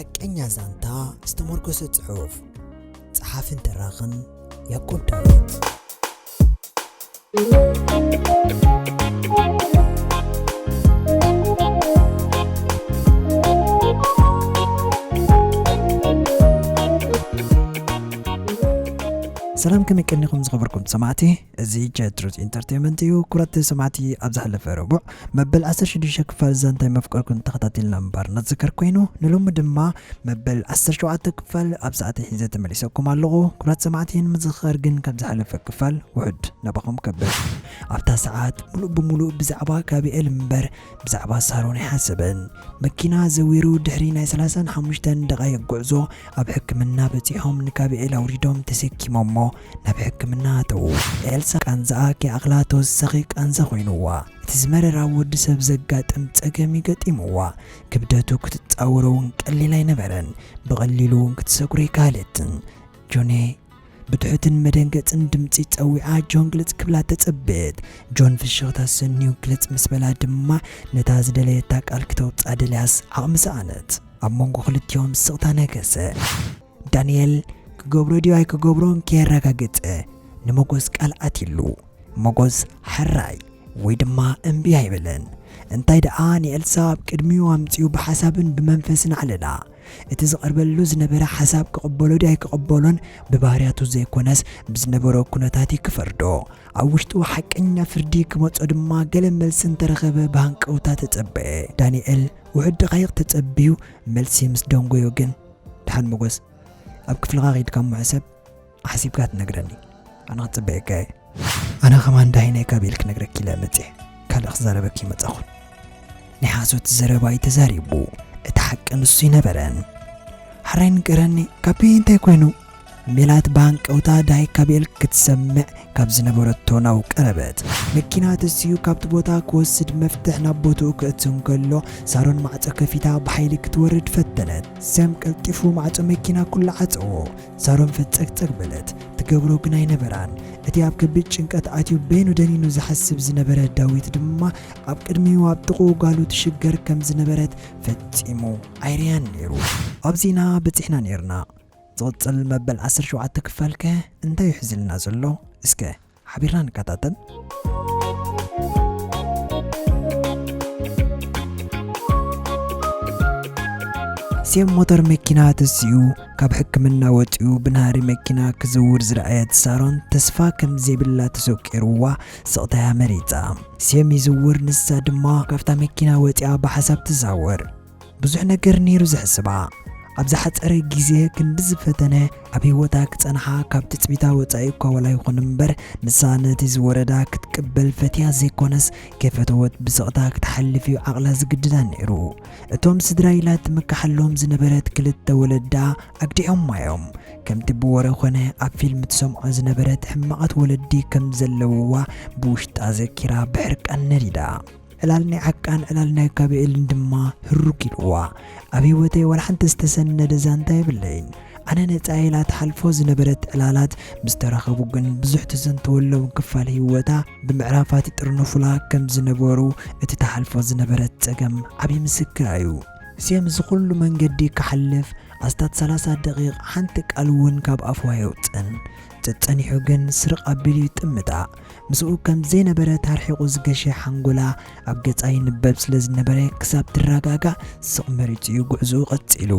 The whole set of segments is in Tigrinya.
ሓቀኛ ዛንታ ዝተመርኮሰ ጽሑፍ። ጸሓፍን ተራኽን ያዕቆብ ዳዊት። ሰላም፣ ከመይ ቀኒኹም ዝኸበርኩም ሰማዕቲ? እዚ ጀትሩት ኢንተርቴይንመንት እዩ። ክቡራት ሰማዕቲ፣ ኣብ ዝሓለፈ ረቡዕ መበል ዓሰርተ ሽዱሽተ ክፋል ዛንታይ መፍቀርኩም ተኸታቲልና ምንባር ንዝከር ኮይኑ፣ ንሎሚ ድማ መበል ዓሰርተ ሸውዓተ ክፋል ኣብ ሰዓተይ ሒዘ ተመሊሰኩም ኣለኹ። ክቡራት ሰማዕቲ፣ ንምዝኽኻር ግን ካብ ዝሓለፈ ክፋል ውሑድ ናባኹም ከብል። ኣብታ ሰዓት ሙሉእ ብሙሉእ ብዛዕባ ካቢኤል እምበር ብዛዕባ ሳሮን ኣይሓሰበን። መኪና ዘዊሩ ድሕሪ ናይ ሰላሳን ሓሙሽተን ደቓይቕ ጉዕዞ ኣብ ሕክምና በጺሖም ንካቢኤል ኣውሪዶም ተሰኪሞሞ ናብ ሕክምና ኣተዉ። ኤልሳ ቃንዛኣ ከይኣኽላ ተወሳኺ ቃንዛ ኮይኑዋ። እቲ ዝመረር ኣብ ወዲ ሰብ ዘጋጥም ጸገም እዩ ገጢሙዋ። ክብደቱ ክትጻወሮ እውን ቀሊል ኣይነበረን። ብቐሊሉ እውን ክትሰጉሮ ኣይከኣለትን። ጆኔ ብትሑትን መደንገጽን ድምጺ ጸዊዓ ጆን ግልጽ ክብላ ተጸበየት። ጆን ፍሽኽታ ሰንዩ ግልጽ ምስ በላ ድማ ነታ ዝደለየታ ቃል ክተውጽኣ ደልያስ ዓቕሚ ሰኣነት። ኣብ መንጎ ክልቲኦም ስቕታ ነገሰ። ዳንኤል ክገብሮ ድዩ ኣይክገብሮን ከየረጋገጸ ንመጎስ ቃል ኣትይሉ። መጎስ ሕራይ ወይ ድማ እምቢ ኣይበለን። እንታይ ደኣ ንኤልሳ ኣብ ቅድሚኡ ኣምጺኡ ብሓሳብን ብመንፈስን ኣዕለላ። እቲ ዝቐርበሉ ዝነበረ ሓሳብ ክቕበሎ ድዩ ኣይክቕበሎን ብባህርያቱ ዘይኮነስ ብዝነበሮ ኩነታት እዩ ክፈርዶ። ኣብ ውሽጡ ሓቀኛ ፍርዲ ክመጾ ድማ ገለ መልሲ እንተረኸበ ብሃንቀውታ ተጸበየ። ዳንኤል ውሑድ ደቓይቕ ተጸብዩ መልሲ ምስ ደንጎዮ ግን፣ ደሓን መጎስ፣ ኣብ ክፍልኻ ከይድካ እሞ ሕሰብ፣ ሓሲብካ ትነግረኒ። ኣነ ክጽበየካ እየ። ኣነ ከማን ዳሂነ ካብ ኢል ክነግረኪ ኢለ መጽየ። ካልእ ክዛረበኪ ይመጻኹን። ናይ ሓሶት ዘረባ እዩ ተዛሪቡ። እቲ ሓቂ ንሱ ኣይነበረን። ሕራይ ንገረኒ፣ ካቤ እንታይ ኮይኑ? ሜላት ብሃንቀውታ ዳይ ካቤል ክትሰምዕ ካብ ዝነበረቶ ናው ቀረበት። መኪና ተሲኡ ካብቲ ቦታ ክወስድ መፍትሕ ናብ ቦትኡ ክእቱ እንከሎ፣ ሳሮን ማዕጾ ከፊታ ብሓይሊ ክትወርድ ፈተነት። ሰም ቀልጢፉ ማዕጾ መኪና ኩሉ ዓጸዎ። ሳሮን ፈጸግጸግ በለት። ትገብሮ ግን ኣይነበራን። እቲ ኣብ ከቢድ ጭንቀት ኣትዩ በይኑ ደኒኑ ዝሓስብ ዝነበረ ዳዊት ድማ ኣብ ቅድሚኡ ኣብ ጥቕኡ ጓሉ ትሽገር ከም ዝነበረት ፈጺሙ ኣይርያን ነይሩ። ኣብዚና በጺሕና ነይርና። ዝቕጽል መበል ዓሰርተ ሸውዓተ ክፋልከ እንታይ እዩ ሒዝልና ዘሎ? እስከ ሓቢርና ንከታተል። ሴም ሞተር መኪና ተሲኡ ካብ ሕክምና ወጺኡ ብናህሪ መኪና ክዝውር ዝረኣየት ሳሮን ተስፋ ከም ዘይብላ ተሰቂርዋ ስቕታያ መሪጻ። ሴም ይዝውር፣ ንሳ ድማ ካብታ መኪና ወጺኣ ብሓሳብ ትዛወር። ብዙሕ ነገር ነይሩ ዘሕስባ። ኣብ ዝሓጸረ ግዜ ክንዲ ዝፈተነ ኣብ ህይወታ ክጸንሓ ካብ ትጽቢታ ወጻኢ እኳ ዋላ ይኹን እምበር፣ ንሳ ነቲ ዝወረዳ ክትቅበል ፈትያ ዘይኮነስ ከይፈተወት ብስቕታ ክትሓልፍ እዩ ዓቕላ ዝግድዳ ነይሩ። እቶም ስድራ ኢላ ትምክሓሎም ዝነበረት ክልተ ወለዳ ኣግዲዖማ እዮም። ከምቲ ብወረ ኾነ ኣብ ፊልም ትሰምዖ ዝነበረት ሕማቓት ወለዲ ከም ዘለውዋ ብውሽጣ ዘኪራ ብሕርቃን ነዲዳ። ዕላል ናይ ዓቃን ዕላል ናይ ካቤኤልን ድማ ህሩግ ኢልዋ። ኣብ ህይወተይ ዋላ ሓንቲ ዝተሰነደ ዛንታ የብለይን። ኣነ ነጻ ኢላ ትሓልፎ ዝነበረት ዕላላት ምስ ተረኸቡ ግን ብዙሕ ትዘንተወሎም ክፋል ህይወታ ብምዕራፋት ይጥርንፉላ ከም ዝነበሩ እቲ ትሓልፎ ዝነበረት ጸገም ዓቢ ምስክር እዩ። ሴም እዚ ኩሉ መንገዲ ክሓልፍ ኣስታት ሰላሳ ደቂቕ ሓንቲ ቃል እውን ካብ ኣፉ ኣየውጽእን። ጸጸኒሑ ግን ስርቕ ኣቢሉ ይጥምታ። ምስኡ ከም ዘይነበረት ኣርሒቑ ዝገሸ ሓንጎላ ኣብ ገጻ ይንበብ ስለ ዝነበረ ክሳብ ትረጋጋእ ስቕ መሪጹ እዩ ጉዕዞኡ ቀጺሉ።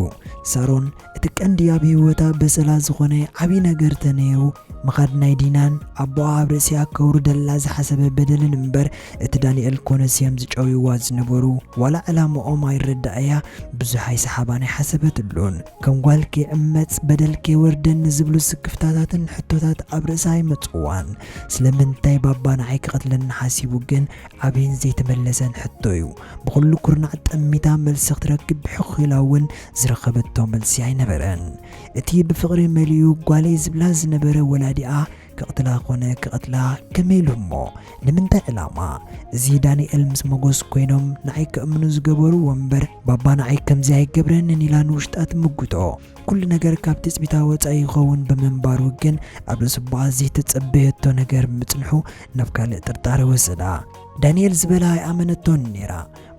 ሳሮን እቲ ቀንዲ ኣብ ህይወታ በሰላ ዝኾነ ዓቢ ነገር ተነይሩ ምኻድ ናይ ዲናን ኣቦኣ ኣብ ርእሲኣ ከውርደላ ዝሓሰበ በደልን እምበር እቲ ዳንኤል ኮነ ሴም ዝጨውይዋ ዝነበሩ ዋላ ዕላምኦም ኣይረዳእያ ብዙሕ ኣይሰሓባን ኣይሓሰበትሉን። ከም ጓል ከይዕመጽ በደል ከይወርደኒ ዝብሉ ስክፍታታትን ሕቶታት ኣብ ርእሳ ኣይመጽዋን። ስለምንታይ ባባ ንዓይ ክቐትለኒ ሓሲቡ ግን ዓብይን ዘይተመለሰን ሕቶ እዩ። ብኹሉ ኩርናዕ ጠሚታ መልሲ ክትረክብ ብሕኽ ኢላ እውን ዝረኸበቶ መልሲ ኣይነበረን። እቲ ብፍቕሪ መሊኡ ጓለይ ዝብላ ዝነበረ ወላዲኣ ክቕትላ ኮነ ክቐትላ ከመይ ኢሉ እሞ? ንምንታይ ዕላማ? እዚ ዳንኤል ምስ መጎስ ኮይኖም ንዓይ ከእምኑ ዝገበርዎ እምበር ባባ ንዓይ ከምዚ ኣይገብረንን ኢላ ንውሽጣ ትምጉቶ። ኩሉ ነገር ካብ ትጽቢታ ወጻኢ ይኸውን ብምንባሩ ግን ኣብ ርእሲ ኣቦኣ ዘይተጸበየቶ ነገር ምጽንሑ ናብ ካልእ ጥርጣረ ወሰዳ። ዳንኤል ዝበላ ኣይኣመነቶን ነይራ።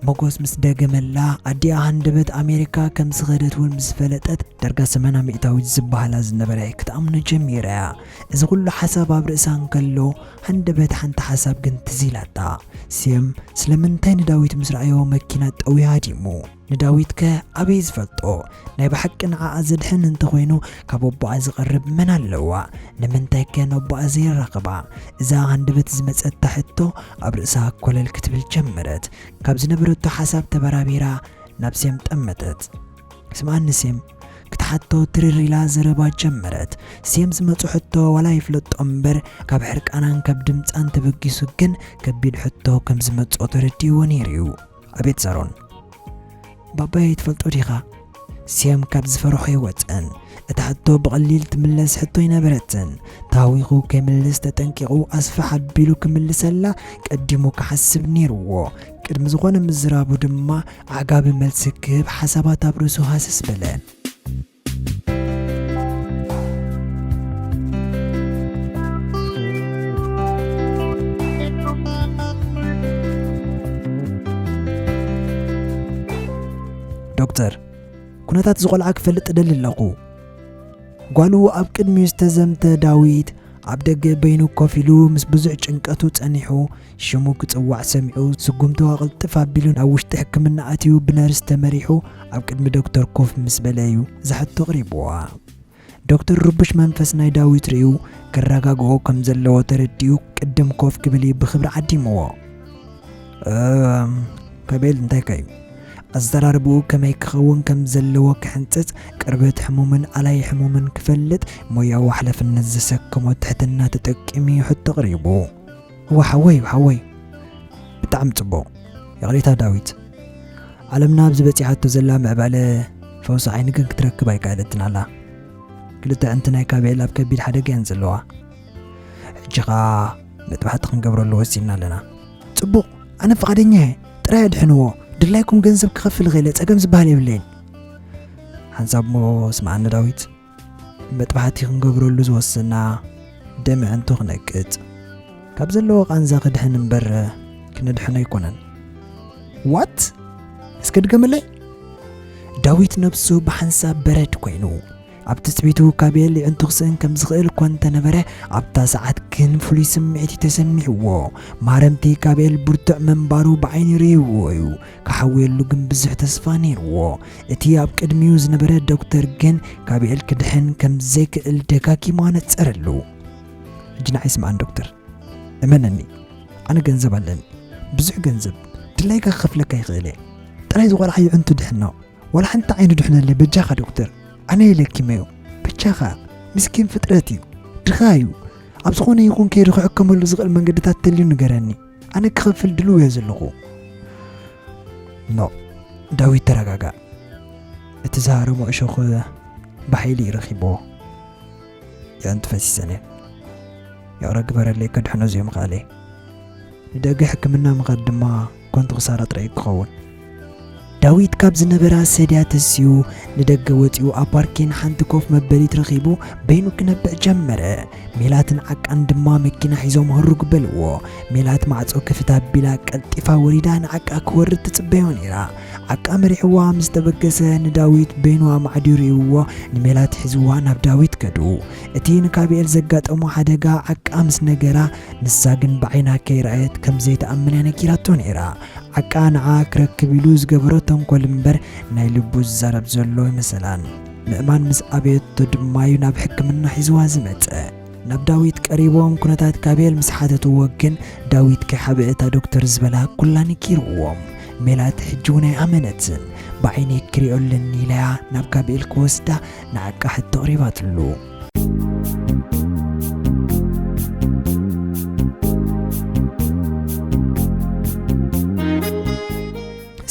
መጎስ ምስ ደገመላ፣ ኣዲኣ ሃንደበት ኣሜሪካ ከም ዝኸደት እውን ምስ ፈለጠት፣ ዳርጋ ሰማንያ ሚእታዊት ዝበሃላ ዝነበረ ክትኣምኖ ጀሚራ እያ። እዚ ኩሉ ሓሳብ ኣብ ርእሳ እንከሎ፣ ሃንደበት ሓንቲ ሓሳብ ግን ትዝ ኢላታ። ሴም ስለምንታይ ንዳዊት ምስ ረኣዮ መኪና ጠውዩ ሃዲሙ? ንዳዊትከ ኣበይ ዝፈልጦ? ናይ ብሓቂ ንዓኣ ዘድሕን እንተኾይኑ፣ ካብ ኣቦኣ ዝቐርብ መን ኣለዋ? ንምንታይከ ንኣቦኣ ዘይራኸባ? እዛ ሃንደበት ዝመጸታ ሕቶ ኣብ ርእሳ ኮለል ክትብል ጀመረት። ካብ ዝነበረቶ ሓሳብ ተበራቢራ ናብ ሴም ጠመተት። ስምዓኒ ሴም፣ ክትሓቶ ትርር ኢላ ዘረባ ጀመረት። ሴም ዝመጾ ሕቶ ዋላ ይፍለጦ እምበር፣ ካብ ሕርቃናን ካብ ድምጻን ተበጊሱ ግን ከቢድ ሕቶ ከም ዝመጾ ተረዲእዎ ነይሩ እዩ። ኣቤት ሳሮን፣ ባባይ ትፈልጦ ዲኻ? ሴም ካብ ዝፈርሖ ኣይወጸን። እታ ሕቶ ብቐሊል ትምለስ ሕቶ ኣይነበረትን። ተሃዊኹ ከይምልስ ተጠንቂቑ ኣስፍሕ ኣቢሉ ክምልሰላ ቀዲሙ ክሓስብ ነይርዎ። ቅድሚ ዝኾነ ምዝራቡ ድማ ኣዕጋቢ መልሲ ክህብ ሓሳባት ኣብ ርእሱ ሃሰስ በለ። ዶክተር፣ ኩነታት እዚ ቆልዓ ክፈልጥ እደሊ ኣለኹ። ጓሉ ኣብ ቅድሚኡ ዝተዘምተ ዳዊት ኣብ ደገ በይኑ ኮፍ ኢሉ ምስ ብዙሕ ጭንቀቱ ጸኒሑ ሽሙ ክጽዋዕ ሰሚዑ ስጉምቱ ኣቕልጥፍ ኣቢሉ ናብ ውሽጢ ሕክምና ኣትዩ ብነርስ ተመሪሑ ኣብ ቅድሚ ዶክተር ኮፍ ምስ በለ እዩ እዛ ሕቶ ኣቕሪብዋ። ዶክተር ርቡሽ መንፈስ ናይ ዳዊት ርእዩ ክረጋግኦ ከም ዘለዎ ተረዲኡ ቅድም ኮፍ ክብል እዩ ብኽብሪ ዓዲምዎ። እም፣ ከቤል እንታይከ እዩ? ኣዘራርብኡ ከመይ ክኸውን ከም ዘለዎ ክሕንጽጽ፣ ቅርበት ሕሙምን ኣላይ ሕሙምን ክፈልጥ ሞያዊ ሓላፍነት ዘሰከሞ ትሕትና ተጠቂሙ እዩ ሕቶ ኣቕሪቡ። እዋ ሓወይ፣ ሓወይ፣ ብጣዕሚ ጽቡቕ። ይቕሬታ ዳዊት፣ ዓለምና ኣብዚ በጺሓቶ ዘላ ምዕባለ ፈውሲ ዓይኒ ግን ክትረክብ ኣይከኣለትን ኣላ። ክልተ ኣዕንቲ ናይ ካቤል ኣብ ከቢድ ሓደጋ እየን ዘለዋ። ሕጂ ኸኣ መጥባሕቲ ክንገብረሉ ወሲንና ኣለና። ጽቡቕ፣ ኣነ ፍቓደኛ እየ። ጥራይ ኣድሕንዎ። ድላይኩም ገንዘብ ክኸፍል እኽእል እየ፣ ጸገም ዝበሃል የብለይን። ሓንሳብ እሞ ስምዓኒ ዳዊት፣ መጥባሕቲ ክንገብረሉ ዝወሰና ደም ኣዕንቱ ክነቅጽ፣ ካብ ዘለዎ ቃንዛ ክድሕን እምበር ክነድሕኖ ኣይኮነን። ዋት? እስከ ድገመለይ? ዳዊት ነብሱ ብሓንሳብ በረድ ኮይኑ፣ ኣብ ትጽቢቱ ካቤል ኣዕንቱ ክስእን ከም ዝኽእል እኳ እንተነበረ፣ ኣብታ ሰዓት ግን ፍሉይ ስምዒት እዩ ተሰሚዕዎ። ማረምቲ ካቤል ብርቱዕ ምንባሩ ብዓይኒ ርእይዎ እዩ። ክሓውየሉ ግን ብዙሕ ተስፋ ነይርዎ። እቲ ኣብ ቅድሚኡ ዝነበረ ዶክተር ግን ካቤል ክድሕን ከም ዘይክእል ደጋጊሙ ኣነጸረሉ። ሕጂ ንዓይ ስምዓኒ ዶክተር፣ እመነኒ፣ ኣነ ገንዘብ ኣለኒ፣ ብዙሕ ገንዘብ፣ ድላይካ ክኸፍለካ ይኽእል እየ። ጥራይ እዚ ቆልዓ ኣዕንቱ ድሕኖ፣ ዋላ ሓንቲ ዓይኑ ድሕነለይ በጃኻ ዶክተር፣ ኣነ እየ ለኪመዮ፣ በጃኻ፣ ምስኪን ፍጥረት እዩ፣ ድኻ እዩ፣ ኣብ ዝኾነ ይኹን ከይዱ ክሕከመሉ ዝኽእል መንገድታት ተልዩ ንገረኒ፣ ኣነ ክኸፍል ድሉው እየ ዘለኹ። ኖ፣ ዳዊት ተረጋጋእ። እቲ ዝሃረሞ እሾኽ ብሓይሊ እዩ ረኺብዎ። የዕንቱ ፈሲሰን እየን። ይቕረ ግበረለይ፣ ከድሕኖ ዝዮ ምኽኣለይ። ንደገ ሕክምና ምኻድ ድማ ኮንቱ ክሳራ ጥራይ እዩ ክኸውን። ዳዊት ካብ ዝነበራ ሰድያ ተስዩ ንደገ ወጺኡ ኣብ ፓርኪን ሓንቲ ኮፍ መበሊት ረኺቡ በይኑ ክነብዕ ጀመረ። ሜላትን ዓቃን ድማ መኪና ሒዞም ህሩግ በልዎ። ሜላት ማዕጾ ክፍት ኣቢላ ቀልጢፋ ወሪዳ ንዓቃ ክወርድ ትጽበዮ ነይራ። ዓቃ መሪሕዋ ምስ ተበገሰ ንዳዊት በይኑ ኣማዕዲሩ ርእይዎ ንሜላት ሒዝዋ ናብ ዳዊት ከዱ። እቲ ንካብኤል ዘጋጠሞ ሓደጋ ዓቃ ምስ ነገራ ንሳ ግን ብዓይና ከይረኣየት ከም ዘይትኣምን እያ ነጊራቶ ነይራ። ዓቃ ንዓ ክረክብ ኢሉ ዝገበሮ ተንኮል እምበር ናይ ልቡ ዝዛረብ ዘሎ ኣይመሰላን። ምእማን ምስ ኣበየቶ ድማ እዩ ናብ ሕክምና ሒዝዋ ዝመጸ። ናብ ዳዊት ቀሪቦም ኩነታት ካብኤል ምስ ሓተትዎ ግን ዳዊት ከይሓበአ እታ ዶክተር ዝበላ ኩላ ነጊርዎም። ሜላት ሕጂ እውን ኣይኣመነትን። ብዓይነይ ክሪኦ ኣለኒ ኢላያ ናብ ካብኤል ክወስዳ ንዓቃ ሕቶ ኣቕሪባትሉ።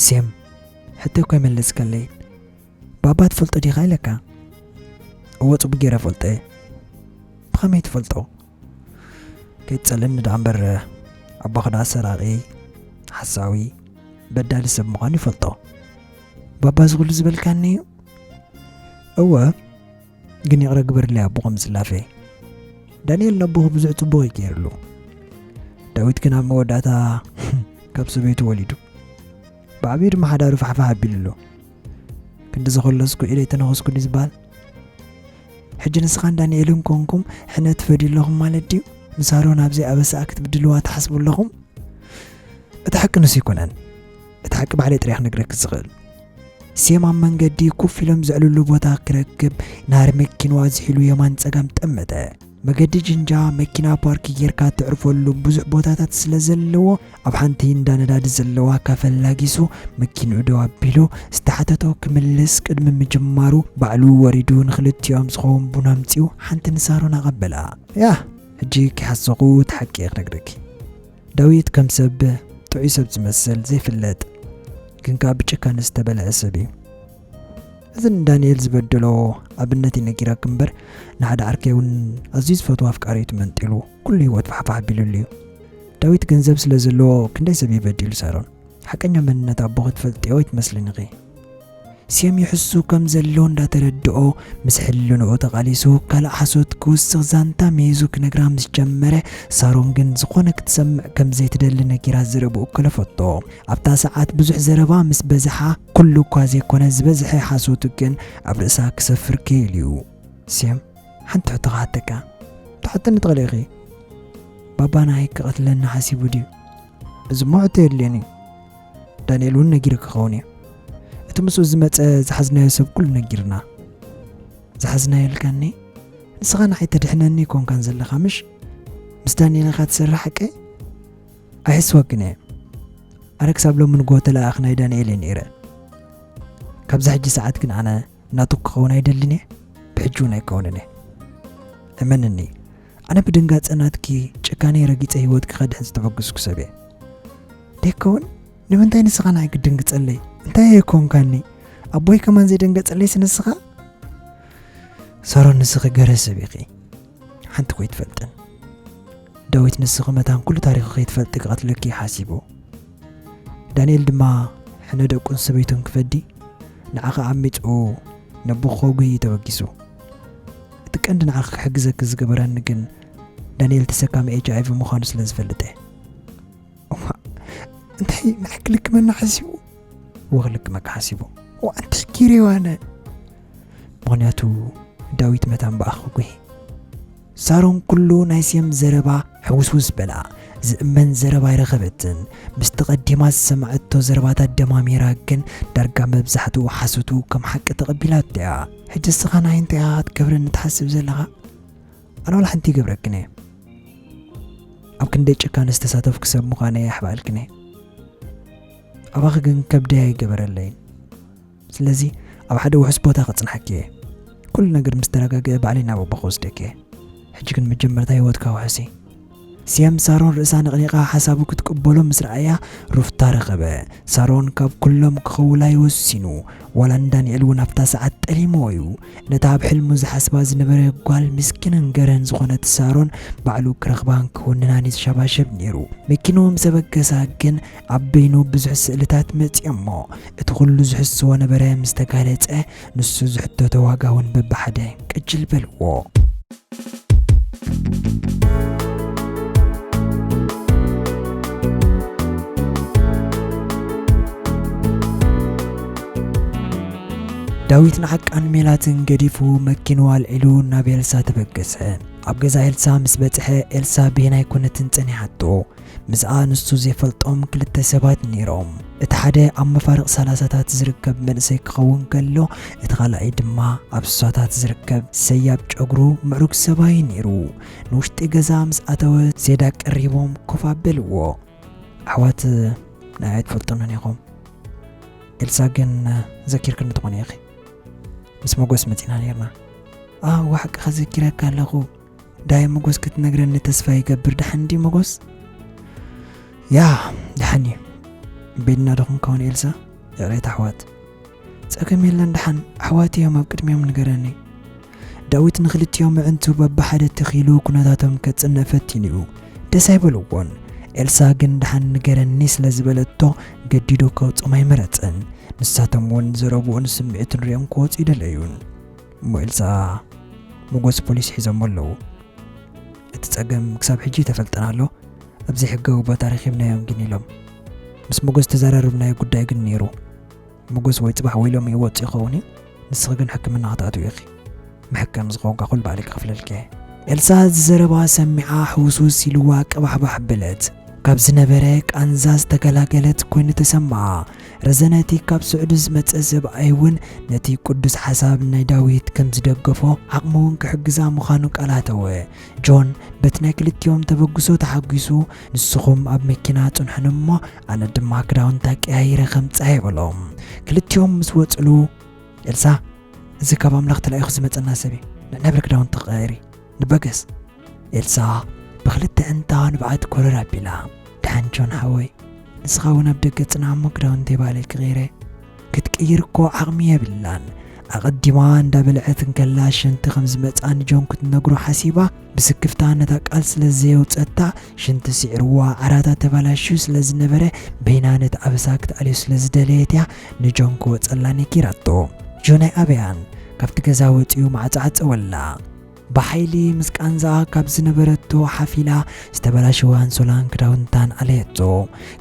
ሴም፣ ሕቶይ እኮ ኣይመለስካለይ። ባባ ትፈልጦ ዲኻ ኢለካ? እወ፣ ጽቡቕ ገይረ እፈልጦ እየ። ብኸመይ ትፈልጦ? ከይትጸልእኒ ደኣ እምበር፣ ኣቦኻ ደኣ ሰራቒ፣ ሓሳዊ፣ በዳሊ ሰብ ምዃኑ ይፈልጦ። ባባ እዚ ኩሉ ዝበልካኒ እዩ? እወ፣ ግን ይቕረ ግበርለይ ኣቦ ከም ዝላፈ። ዳንኤል ነቦኹ ብዙሕ ጽቡቕ እዩ ገይርሉ። ዳዊት ግን ኣብ መወዳእታ ካብ ሰበይቱ ወሊዱ። ብዓብዩ ድማ ሓዳሩ ፋሕፋሕ ኣቢሉ ኣሎ። ክንዲ ዝኸለስኩ ኢለይ ተነኸስኩ ድዩ ዝበሃል? ሕጂ ንስኻን ዳንኤልን ኮንኩም ሕነ ትፈድዩ ኣለኹም ማለት ድዩ? ንሳሮን ኣብዚ ኣበሳኣ ክትብድልዋ ትሓስቡ ኣለኹም? እቲ ሓቂ ንሱ ኣይኮነን። እቲ ሓቂ ባዕለይ ጥራይ ክነግረኪ ዝኽእል። ሴም ኣብ መንገዲ ኮፍ ኢሎም ዘዕልሉ ቦታ ክረክብ ናህሪ መኪንዋ ዝሒሉ የማን ጸጋም ጠመተ። መገዲ ጅንጃ መኪና ፓርክ ጌርካ ትዕርፈሉ ብዙሕ ቦታታት ስለ ዘለዎ፣ ኣብ ሓንቲ እንዳ ነዳዲ ዘለዋ ካፈ ላጊሱ መኪንኡ ደው ኣቢሉ ዝተሓተቶ ክምልስ ቅድሚ ምጅማሩ ባዕሉ ወሪዱ ንኽልቲኦም ዝኸውን ቡን ኣምጺኡ ሓንቲ ንሳሮን ኣቐበላ። ያ፣ ሕጂ ከይሓሰኹ እቲ ሓቂ እየ ክነግረኪ። ዳዊት ከም ሰብ ጥዑይ ሰብ ዝመስል ዘይፍለጥ፣ ግን ከኣ ብጭካነ ዝተበልዐ ሰብ እዩ። እዚ ንዳንኤል ዝበደሎ ኣብነት እዩ ነጊረኪ እምበር፣ ንሓደ ዓርከይ እውን ኣዝዩ ዝፈትዎ ኣፍቃሪቱ መንጢሉ ኩሉ ህይወት ፋሕፋሕ ኣቢሉሉ እዩ። ዳዊት ገንዘብ ስለ ዘለዎ ክንደይ ሰብ እዩ በዲሉ ሳሮን። ሓቀኛ መንነት ኣቦኺ ትፈልጥዮ ኣይትመስልን ኢኺ። ሴም ይሕሱ ከም ዘሎ እንዳተረድኦ ምስ ሕልንኡ ተቓሊሱ ካልእ ሓሶት ክውስኽ ዛንታ ሚሂዙ ክነግራ ምስ ጀመረ፣ ሳሮን ግን ዝኾነ ክትሰምዕ ከም ዘይትደሊ ነጊራ ዝርብኡ ከለፈቶ። ኣብታ ሰዓት ብዙሕ ዘረባ ምስ በዝሓ፣ ኩሉ እኳ ዘይኮነ ዝበዝሐ ሓሶቱ ግን ኣብ ርእሳ ክሰፍር ክኢሉ እዩ። ሴም፣ ሓንቲ ሕቶ ክሓተካ። ትሓተኒ ትኽእሊ ኢኺ። ባባ ንዓይ ክቐትለኒ ሓሲቡ ድዩ? እዚ እሞ ሕቶ የድልዮን እዩ። ዳንኤል እውን ነጊሩ ክኸውን እዩ። እቲ ምስኡ ዝመጸ ዝሓዝናዮ ሰብ ኩሉ ነጊርና። ዝሓዝናዮ ኢልካኒ? ንስኻ ንዓይ ተድሕነኒ ኣይኮንካን ዘለኻ ምሽ? ምስ ዳንኤል ኢኻ ትሰርሕ ሓቀይ? ኣይሕስወክን እየ። ኣነ ክሳብ ሎሚ ንግሆ ተለኣኣኽ ናይ ዳንኤል እየ ነይረ። ካብዛ ሕጂ ሰዓት ግን ኣነ ናቱ ክኸውን ኣይደልን እየ። ብሕጂ እውን ኣይከውንን እየ። እመንኒ፣ ኣነ ብድንጋጸ ናትኪ ጭካኔ ረጊጸ ህይወትኪ ከድሕን ዝተበገስኩ ሰብ እየ። ደይከውን? ንምንታይ ንስኻ ንዓይ ክትድንግጸለይ? እንታይ እየ ኮንካኒ? ኣቦይ ከማን ዘይደንገጸለይስ ንስኻ? ሳሮን፣ ንስኺ ገረ ሰብ ኢኺ። ሓንቲ እኮ ኣይትፈልጥን። ዳዊት፣ ንስኺ መታን ኩሉ ታሪኹ ከይትፈልጢ ክቐትለኪ እዩ ሓሲቡ። ዳንኤል ድማ ሕነ ደቁን ሰበይቱን ክፈዲ ንዓኻ ኣሚጹ ነቦ ክኸጉ እዩ ተበጊሱ። እቲ ቀንዲ ንዓኻ ክሕግዘኪ ዝገበረኒ ግን ዳንኤል ተሰካሚ ኤች ኣይ ቪ ምዃኑ ስለ ዝፈልጥ እየ። እዋ፣ እንታይ ንዓይ ክልክመና ሓሲቡ? እወ፣ ክልክመካ ሓሲቡ። እዋ፣ እንታይ ገይረዮ ኣነ? ምኽንያቱ ዳዊት መታን ብኣኺ ጉሂ። ሳሮን ኩሉ ናይ ሴም ዘረባ ሕውስውስ በላ። ዝእመን ዘረባ ኣይረኸበትን። ምስቲ ቀዲማ ዝሰማዐቶ ዘረባታት ደማሚራ ግን ዳርጋ መብዛሕትኡ ሓሶቱ ከም ሓቂ ተቐቢላቶ እያ። ሕጂ እስኻ ንዓይ እንታይ ኢኻ ክትገብረኒ ትሓስብ ዘለኻ? ኣነ ዋላ ሓንቲ ይገብረክን እየ። ኣብ ክንደይ ጭካነ ዝተሳተፍኩ ሰብ ምዃነይ የሕብኣልክን እየ። ኣባኺ ግን ከብደይ ኣይገበረለይን። ስለዚ ኣብ ሓደ ውሑስ ቦታ ከጽንሓኪ እየ። ኩሉ ነገር ምስ ተረጋግአ ባዕለይ ናብ ኣቦ ክወስደኪ እየ። ሕጂ ግን መጀመርታ ህይወትካ ውሕሲ። ሴም ሳሮን ርእሳ ነቕኒቓ ሓሳቡ ክትቅበሎ ምስ ረኣያ ሩፍታ ረኸበ። ሳሮን ካብ ኩሎም ክኸውላ እዩ ወሲኑ። ዋላ ንዳንኤል እውን ኣብታ ሰዓት ጠሊምዎ እዩ። ነታ ኣብ ሕልሙ ዝሓስባ ዝነበረ ጓል ምስኪንን ገረን ዝኾነት ሳሮን ባዕሉ ክረኽባን ክውንናን ይሻባሸብ ነይሩ። መኪንኡ ምስ ኣበገሳ ግን ኣብ በይኑ ብዙሕ ስእልታት መጺኦሞ። እቲ ኩሉ ዝሕስዎ ነበረ ምስ ተጋለጸ፣ ንሱ ዝሕተቶ ዋጋ እውን በብሓደ ቅጅል በልዎ። ዳዊት ንዓቃን ሜላትን ገዲፉ መኪንኡ ኣልዒሉ ናብ ኤልሳ ተበገሰ። ኣብ ገዛ ኤልሳ ምስ በጽሐ፣ ኤልሳ በየናይ ኮነትን ጸኒሓቶ። ምስኣ ንሱ ዘይፈልጦም ክልተ ሰባት ነይሮም። እቲ ሓደ ኣብ መፋርቕ ሰላሳታት ዝርከብ መንእሰይ ክኸውን ከሎ፣ እቲ ካልኣይ ድማ ኣብ ስሳታት ዝርከብ ሰያብ ጨጉሩ ምዕሩግ ሰብኣይ ነይሩ። ንውሽጢ ገዛ ምስ ኣተወ፣ ዜዳ ቀሪቦም ኮፍ ኣበልዎ። ኣሕዋት ንዓይ ኣይትፈልጡንን ኢኹም። ኤልሳ ግን ዘኪርክኒ ትኾኒ ኢኺ። ምስ መጎስ መጺና ነይርና። ኣዎ፣ ሓቅኻ ዘኪረካ ኣለኹ። ዳይ መጎስ ክትነግረኒ ተስፋ ይገብር። ደሓን ድዩ መጎስ? ያ፣ ደሓን እዩ። ቤድና ዶ ኮንካ ውን ኤልሳ? ይቕሬታ ኣሕዋት። ጸገም የለን፣ ደሓን ኣሕዋት እዮም፣ ኣብ ቅድሚኦም ንገረኒ። ዳዊት ንኽልቲኦም ኣዕንቱ በብሓደ ተኺሉ ኩነታቶም ከጽንዕ ፈቲኑ እዩ። ደስ ኣይበልዎን። ኤልሳ ግን ደሓን ንገረኒ ስለ ዝበለቶ ገዲዱ ከውጾም ኣይመረጸን። ንሳቶም እውን ዘረብኡን ስምዒቱን ሪኦም ክወጹ ኣይደለዩን። እሞ ኤልሳ፣ መጎስ ፖሊስ ሒዞሞ ኣለዉ። እቲ ጸገም ክሳብ ሕጂ ኣይተፈልጠን ኣሎ። ኣብ ዘይሕጋዊ ቦታ ረኺብናዮም ግን ኢሎም። ምስ ሞጎስ ተዘራረብናዮ ጉዳይ ግን ነይሩ። ሞጎስ ወይ ጽባሕ ወይ ሎሚ ይወጽእ ይኸውን እዩ። ንስኺ ግን ሕክምና ክትኣትዊ ኢኺ። መሕከም ዝኸውን ኩሉ ባዕለይ ክኸፍለልኪ እየ። ኤልሳ እዚ ዘረባ ሰሚዓ ሕውስውስ ኢልዋ ቅባሕባሕ በለት። ካብ ዝነበረ ቃንዛ ዝተገላገለት ኮይኑ ተሰምዓ። ረዘነ እቲ ካብ ስዑዲ ዝመጸ ሰብኣይ እውን ነቲ ቅዱስ ሓሳብ ናይ ዳዊት ከም ዝደገፎ ዓቕሚ እውን ክሕግዛ ምዃኑ ቃል ኣተወ። ጆን በቲ ናይ ክልቲኦም ተበግሶ ተሓጒሱ፣ "ንስኹም ኣብ መኪና ጽንሑን እሞ ኣነ ድማ ክዳውንታ ቀያይረ ከምጽኣ" ይበሎም። ክልቲኦም ምስ ወጽሉ፣ "ኤልሳ፣ እዚ ካብ ኣምላኽ ተላኢኹ ዝመጸና ሰብ እዩ። ንዕና ብለ ክዳውንቲ ቀያይሪ፣ ንበገስ።" ኤልሳ ብኽልተ ኣዕንታ ንብዓት ኮረር ኣቢላ፣ "ደሓን ጆን ሓወይ፣ ንስኻ እውን ኣብ ደገ ጽናዕ እሞ ክዳውንተይ ባዕለይ ክቕይረ። ክትቅይር እኮ ዓቕሚ የብላን። ኣቐዲማ እንዳበልዐት እንከላ ሽንቲ ከም ዝመጽኣ ንጆን ክትነግሮ ሓሲባ፣ ብስክፍታ ነታ ቃል ስለ ዘየውጸታ፣ ሽንቲ ስዒርዋ ዓራታ ተባላሽዩ ስለ ዝነበረ፣ በይና ነቲ ኣበሳ ክትኣልዮ ስለ ዝደለየት እያ ንጆን ክወጸላ ነጊራቶ። ጆን ኣይኣበያን፣ ካብቲ ገዛ ወጺኡ ማዕጾ ዓጸወላ። ብሓይሊ ምስ ቃንዛኣ ካብ ዝነበረቶ ሓፍ ኢላ ዝተበላሸወ ኣንሶላን ክዳውንታን ኣለየቶ።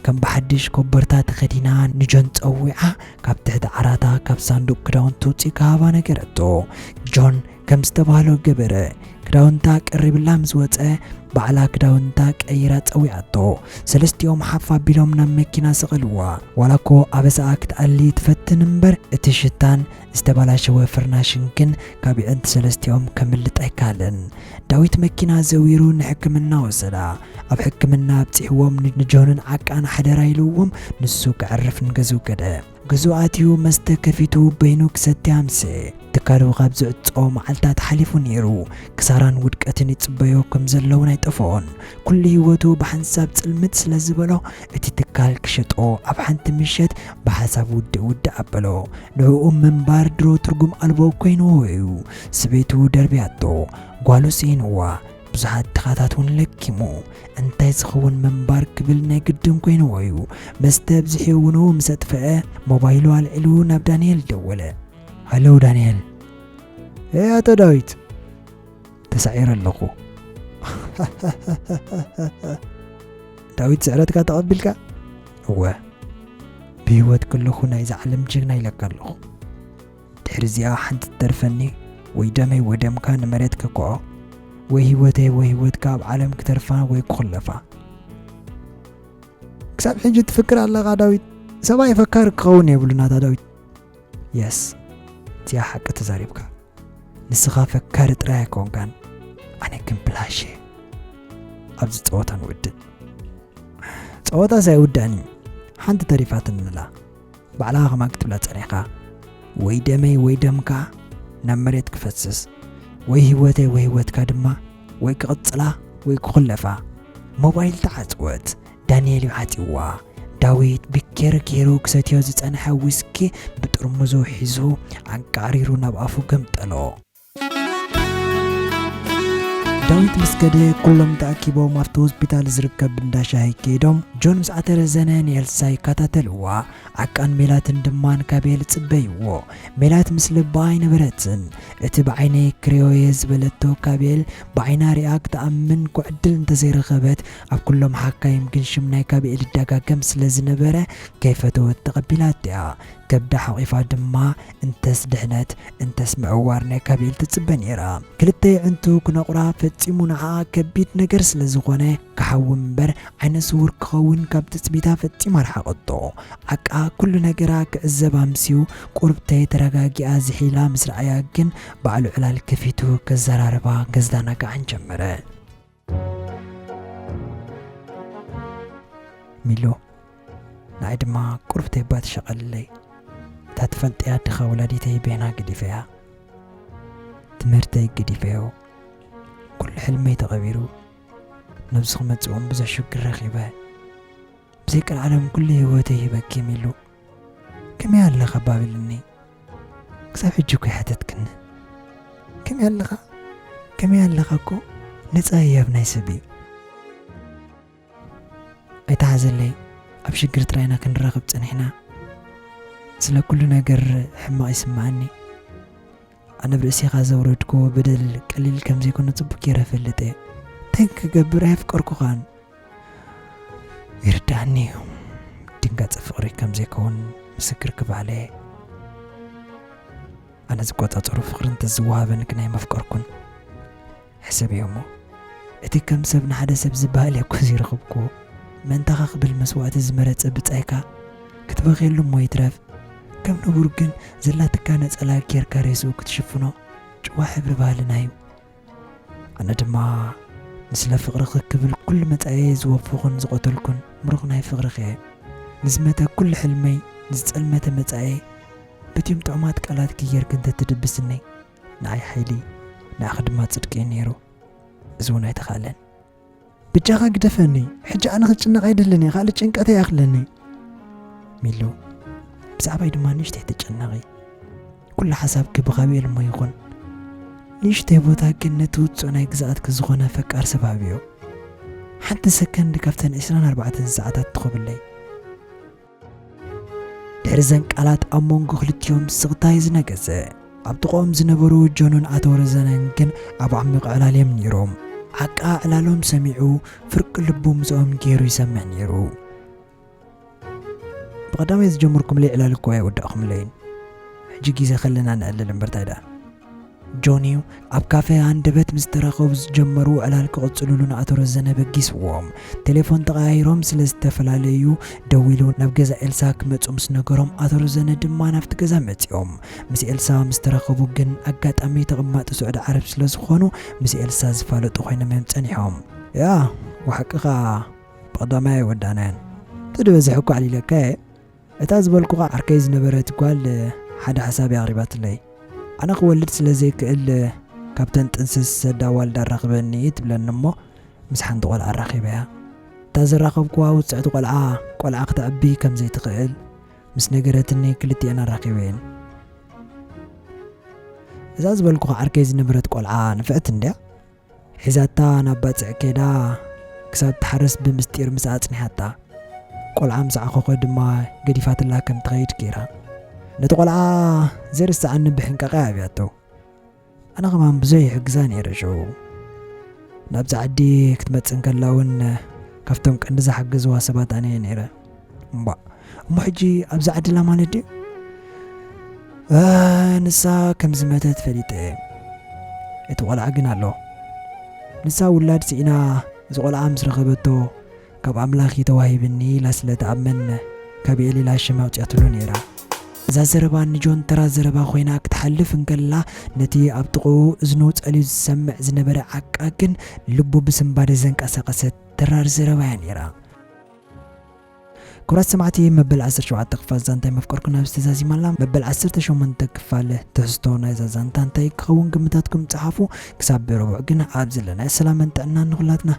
ከም ብሓድሽ ኮቦርታ ተኸዲና ንጆን ጸዊዓ፣ ካብ ትሕቲ ዓራታ ካብ ሳንዱቕ ክዳውንቲ ውጽእ ክሃባ ነገረቶ። ጆን ከም ዝተባህሎ ገበረ። ክዳውንታ ቀሪብላ ምስ ወጸ፣ ባዕላ ክዳውንታ ቀይራ ጸዊዓቶ። ሰለስቲኦም ሓፍ ኣቢሎም ናብ መኪና ሰቐልዋ። ዋላ እኮ ኣበሳኣ ክትኣሊ ትፈትን እምበር፣ እቲ ሽታን ዝተበላሸወ ፍርናሽን ግን ካብ የዕንቲ ሰለስቲኦም ከምልጥ ኣይከኣለን። ዳዊት መኪና ዘዊሩ ንሕክምና ወሰዳ። ኣብ ሕክምና ኣብጺሕዎም ን-፣ ንጆንን ዓቃን ሓደራ ኢልዎም ንሱ ከዕርፍ ንገዝኡ ከደ። ገዝኡ ኣትዩ መስተ ከፊቱ በይኑ ክሰቲ ኣምሰ። ትካሉ ካብ ዝዕጾ መዓልታት ሓሊፉ ነይሩ። ክሳራን ውድቀትን ይጽበዮ ከም ዘለውን ኣይጠፍኦን። ኩሉ ህይወቱ ብሓንሳብ ጽልምት ስለ ዝበሎ እቲ ትካል ክሸጦ ኣብ ሓንቲ ምሸት ብሓሳብ ውድእ ውድእ ኣበሎ። ንዕኡ ምንባር ድሮ ትርጉም ኣልቦ ኮይንዎ እዩ። ስበይቱ ደርብያቶ፣ ጓሉ ስኢንዋ፣ ብዙሓት ድኻታት እውን ለኪሙ። እንታይ ዝኸውን ምንባር ክብል ናይ ግድን ኮይንዎ እዩ። መስተ ኣብዚሑ እውን ምስ ኣጥፍአ፣ ሞባይሉ ኣልዒሉ ናብ ዳንኤል ደወለ። ሃሎ ዳንኤል። "ኤ ኣቶ ዳዊት፣ ተሳዒረ ኣለኹ።" "ዳዊት ስዕረትካ ተቐቢልካ?" "እወ፣ ብህይወት ከለኹ ናይዛ ዓለም ጅግና ኢለካ ኣለኹ። ድሕሪ እዚኣ ሓንቲ ትተርፈኒ፣ ወይ ደመይ ወይ ደምካ ንመሬት ከክዖ፣ ወይ ህይወተይ ወይ ህይወትካ ኣብ ዓለም ክተርፋ ወይ ክኹለፋ።" "ክሳብ ሕጂ ትፍክር ኣለኻ ዳዊት? ሰብኣይ ፈካሪ ክኸውን የብሉን ኣታ ዳዊት።" "የስ፣ እዚኣ ሓቂ ተዛሪብካ። ንስኻ ፈካሪ ጥራይ ኣይኮንካን፣ ኣነ ግን ብላሽ እየ። ኣብዚ ጸወታ ንውድእ።" "ጸወታስ ኣይውዳእን እዩ። ሓንቲ ተሪፋትኒ ኣላ። ባዕልኻ ከማን ክትብላ ጸኒሕካ፣ ወይ ደመይ ወይ ደምካ ናብ መሬት ክፈስስ፣ ወይ ህይወተይ ወይ ህይወትካ ድማ ወይ ክቕጽላ ወይ ክኹለፋ።" ሞባይል ተዓጽወት። ዳንኤል እዩ ዓጺዋ። ዳዊት ብኬር ጌሩ ክሰትዮ ዝጸንሐ ዊስኪ ብጥርሙዙ ሒዙ ኣንቃሪሩ ናብ ኣፉ ገምጠሎ። ዳዊት ምስ ከደ፣ ኩሎም ተኣኪቦም ኣብቲ ሆስፒታል ዝርከብ እንዳ ሻሂ ከይዶም፣ ጆን ምስ ኣተረዘነ ንኤልሳ ይከታተልዋ። ዓቃን ሜላትን ድማ ንካቤል ጽበይዎ። ሜላት ምስ ልባ ኣይነበረትን። እቲ ብዓይነይ ክሪኦየ ዝበለቶ ካቤል ብዓይና ሪኣ ክትኣምን እኮ ዕድል እንተዘይረኸበት፣ ኣብ ኩሎም ሓካይም ግን ሽም ናይ ካቤል ይደጋገም ስለ ዝነበረ፣ ከይፈተወት ተቐቢላትያ። ከብዳ ሓቒፋ ድማ እንተስ ድሕነት እንተስ ምዕዋር ናይ ካቤል ትጽበ ነይራ። ክልተ የዕንቱ ክነቑራ ፈጺሙ ንዓኣ ከቢድ ነገር ስለ ዝኾነ፣ ክሓዊ እምበር ዓይነ ስውር ክኸውን ካብ ትጽቢታ ፈጺማ ረሓቐቶ። ዓቃ ኩሉ ነገራ ክዕዘብ ኣምስዩ፣ ቁርብተይ ተረጋጊኣ ዝሒላ ምስ ረኣያ ግን ባዕሉ ዕላል ከፊቱ ከዘራርባ ከዘናግዓን ጀመረ። ሚሎ፣ ንዓይ ድማ ቁርብተይ እባ ትሸቐልለይ። እታ ትፈልጥያ ድኻ ወላዲተይ በይና ገዲፈያ። ትምህርተይ ገዲፈዮ። ኩሉ ሕልመይ ተቐቢሩ። ነብዚ ክመጽእ እውን ብዙሕ ሽግር ረኺበ። ብዘይ ቀልዓለም ኩሉ ህይወተይ ሂበኪ ሚሉ። ከመይ ኣለኻ ባብልኒ? ክሳብ ሕጂ እኮ ይሓተትክኒ። ከመይ ኣለኻ? ከመይ ኣለኻ እኮ ነጻ ህያብ ናይ ሰብ እዩ። ኣይትሓዘለይ፣ ኣብ ሽግር ጥራይ ኢና ክንራኸብ ጸኒሕና። ስለ ኩሉ ነገር ሕማቕ ይስምዓኒ። ኣነ ኣብ ርእሲኻ ዘውረድክዎ በደል ቀሊል ከም ዘይኮነ ጽቡቕ ገይረ እፈልጥ እየ። እንታይ ክገብር ኣየፍቀርኩኻን። ይርድኣኒ እዩ። እቲ ገጽ ፍቕሪ ከም ዘይከውን ምስክር ክበሃል እየ። ኣነ ዝቆጻጸሮ ፍቕሪ እንተዝወሃበኒ ግን ኣይመፍቀርኩን። ሕሰብዮ እሞ፣ እቲ ከም ሰብ ንሓደ ሰብ ዝበሃል እየ እኮ ዘይረኸብኩዎ። መንታኻ ክብል መስዋእቲ ዝመረጸ ብጻይካ ክትበኽየሉ እሞ ይትረፍ፣ ከም ንቡር ግን ዘላትካ ነጸላ ጌርካ ሬስኡ ክትሽፍኖ ጭዋ ሕብሪ ባህልና እዩ። ኣነ ድማ ንስለ ፍቕርኺ ክብል ኩሉ መጻኤ ዝወፈኹን ዝቐተልኩን ምሩኽ ናይ ፍቕርኺ እየ። ንዝመተ ኩሉ ሕልመይ፣ ንዝጸልመተ መጻኤ በቲም ጥዑማት ቃላትኪ ጌርኪ እንተትድብስኒ፣ ንዓይ ሓይሊ፣ ንዓኺ ድማ ጽድቂ እዩ ነይሩ። እዚ እውን ኣይተኻእለን። ብጃኻ ግደፈኒ፣ ሕጂ ኣነ ክጭነቕ ኣይደልን እየ፣ ካልእ ጭንቀት ኣይኣኽለኒ። ሚሉ፣ ብዛዕባይ ድማ ንእሽተይ ተጨነቒ። ኩሉ ሓሳብኪ ብኻብኤል እሞ ይኹን። ንእሽተይ ቦታ ግን ነቲ ውጹእ ናይ ግዝኣትኪ ዝኾነ ፈቃር ሰብ ሃብዮ። ሓንቲ ሰከንድ ካብተን ዕስራን ኣርባዕተን ሰዓታት ትኹብለይ። ድሕሪ ዘን ቃላት ኣብ መንጎ ክልቲኦም ስቕታ እዩ ዝነገሰ። ኣብ ጥቕኦም ዝነበሩ ጆንን ኣቶ ረዘነን ግን ኣብ ዓሚቕ ዕላል እዮም ነይሮም። ዓቃ ዕላሎም ሰሚዑ ፍርቂ ልቡ ምስኦም ገይሩ ይሰምዕ ነይሩ። ብቐዳማይ ዝጀመርኩምለይ ዕላል እኮ ኣይወዳእኩምለይን። ሕጂ ግዜ ከለና ነዕልል እምበር ታይ ደኣ። ጆኒ ኣብ ካፈ ሃንደበት ምስ ተራኸቡ ዝጀመሩ ዕላል ክቕጽሉሉ ንኣቶ ረዘነ በጊስዎም። ቴሌፎን ተቐያይሮም ስለ ዝተፈላለዩ ደዊሉ ናብ ገዛ ኤልሳ ክመጹ ምስ ነገሮም ኣቶ ረዘነ ድማ ናብቲ ገዛ መጺኦም። ምስ ኤልሳ ምስ ተራኸቡ ግን ኣጋጣሚ ተቐማጢ ስዑዲ ዓረብ ስለ ዝኾኑ ምስ ኤልሳ ዝፋለጡ ኮይኖም እዮም ጸኒሖም። ያ፣ ብሓቂ ኸኣ ብቐዳማይ ኣይወዳእናዮን። እቲ ዝበዝሕ እኮ ኣዕሊለካ እየ። እታ ዝበልኩኻ ዓርከይ ዝነበረት ጓል ሓደ ሓሳብ እያ ኣቕሪባትለይ። ኣነ ክወልድ ስለ ዘይክእል ካብተን ጥንስስ ሰዳ ዋልዳ ኣራኽበኒ ትብለኒ እሞ ምስ ሓንቲ ቆልዓ ኣራኺበያ። እታ ዘራኸብኩዋ ውጽዕቲ ቆልዓ፣ ቆልዓ ክተዕቢ ከም ዘይትኽእል ምስ ነገረትኒ ክልቲኤን ኣራኺበየን። እዛ ዝበልኩኻ ዓርከይ ዝነበረት ቆልዓ ንፍዕቲ እንድያ። ሒዛታ ናብ ባጽዕ ከይዳ ክሳብ ትሓርስ ብምስጢር ምስኣ ኣጽኒሓታ። ቆልዓ ምስ ዓኾኸ ድማ ገዲፋትላ ከም ትኸይድ ገይራ። ነቲ ቆልዓ ዘይርስዓኒ ብሕንቃቐ ኣብያቶ። ኣነ ኸማን ብዙሕ ይሕግዛ ነይረ ሽዑ። ናብዚ ዓዲ ክትመጽእ እንከላ እውን ካብቶም ቀንዲ ዝሓገዝዋ ሰባት ኣነ እየ ነይረ። እምባእ፣ እሞ ሕጂ ኣብዛ ዓድላ ማለት ድዩ? እ፣ ንሳ ከም ዝመተት ፈሊጠ እየ። እቲ ቆልዓ ግን ኣሎ። ንሳ ውላድ ስኢና፣ እዚ ቆልዓ ምስ ረኸበቶ፣ ካብ ኣምላኽ እዩ ተዋሂብኒ ኢላ ስለ ትኣምን፣ ካብ ኤል ኢላ ሽም ኣውጺኣትሉ ነይራ። እዛ ዘረባ ንጆን ተራ ዘረባ ኮይና ክትሓልፍ እንከላ፣ ነቲ ኣብ ጥቕኡ እዝኑ ጸልዩ ዝሰምዕ ዝነበረ ዓቃ ግን ልቡ ብስንባደ ዘንቀሳቐሰት ተራር ዘረባ እያ ነይራ። ክቡራት ሰማዕቲ፣ መበል ዓሰርተ ሸውዓተ ክፋል ዛንታ መፍቀርኩ ናብ ዝተዛዚማላ፣ መበል ዓሰርተ ሸሞንተ ክፋል ትሕዝቶ ናይዛ ዛንታ እንታይ ክኸውን ግምታትኩም ጸሓፉ። ክሳብ ብረቡዕ ግን ኣብ ዘለናዮ ሰላምን ጥዕናን ንኹላትና።